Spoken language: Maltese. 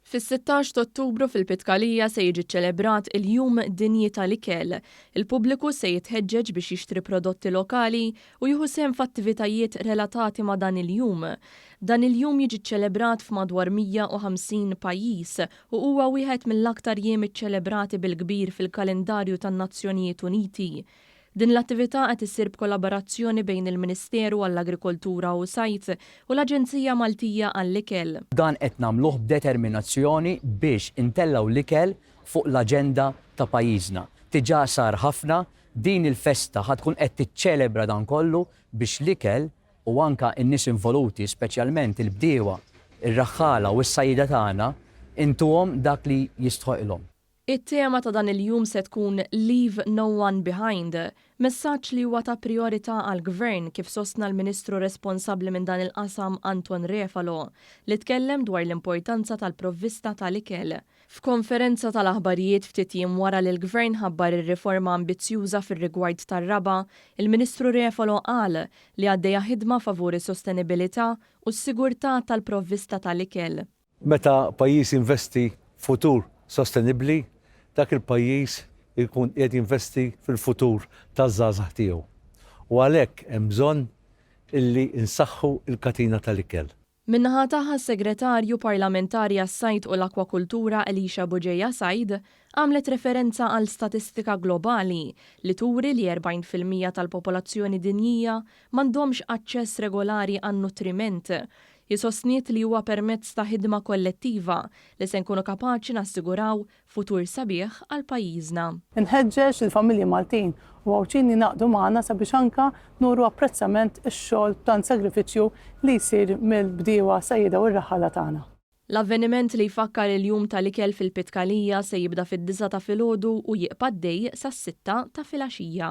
Fis-16 t'Ottubru fil-Pitkalija se jiġi ċċelebrat il-Jum Dinji tal-Ikel. Il-pubbliku se jitħeġġeġ biex jixtri prodotti lokali u jieħu sehem f'attivitajiet relatati ma' dan il-jum. Dan il-jum jiġi ċċelebrat f'madwar 150 pajjiż u huwa wieħed mill-aktar jiem iċċelebrati bil-kbir fil-kalendarju tan-Nazzjonijiet Uniti. Din l-attività qed issir b'kollaborazzjoni bejn il-Ministeru għall-Agrikoltura u Sajd u l-Aġenzija Maltija għall-Ikel. Dan qed nagħmluh b'determinazzjoni biex intellgħu l-ikel fuq l-aġenda ta' pajjiżna. Diġà sar ħafna, din il-festa ħa tkun qed tiċċelebra dan kollu biex l-ikel u anke n-nies involuti, speċjalment il-bdiewa, ir-raħħala u s-sajjieda tagħna, intuhom dak li jistħoqilhom. It-tema ta' dan il-jum se tkun Leave No One Behind, messaġġ li huwa ta' prijorità għall-Gvern kif sostna l-Ministru responsabbli minn dan il-qasam Anton Refalo, li tkellem dwar l-importanza tal-provvista tal-ikel. F'konferenza tal-aħbarijiet ftit jiem wara li l-Gvern ħabbar ir-riforma ambizzjuża fir-rigward tar-raba', il-Ministru Refalo qal li għaddejja ħidma favur is-sostenibilità u s-sigurtà tal-provvista tal-ikel. Meta pajjiż jinvesti f'futur sostenibbli, dak il-pajjiż ikun qiegħed jinvesti fil-futur taż-żgħażagħ tiegħu. U għalhekk hemm bżonn illi nsaħħu l-katina tal-ikel. Min-naħa tagħha s-Segretarju Parlamentari għas-Sajd u l-Akwakultura Elisha Bugeja Said għamlet referenza għal statistika globali li turi li 40% tal-popolazzjoni dinjija m'għandhomx aċċess regolari għan-nutriment. Hi sostniet li huwa permezz ta' ħidma kollettiva li se nkunu kapaċi nassiguraw futur sabiħ għal pajjiżna. Inħeġġeġ lill-familji Maltin u Għawdxin jingħaqdu magħna sabiex anke nuru apprezzament ix-xogħol b'tant sagrifiċċju li jsir mill-bdiewa, sajjieda u r-raħħala tagħna. L-avveniment li jfakkar il-Jum tal-Ikel fil-Pitkalija se jibda fid-disgħa ta' filgħodu u jiqpa' għaddej sas-sitta ta' filgħaxija.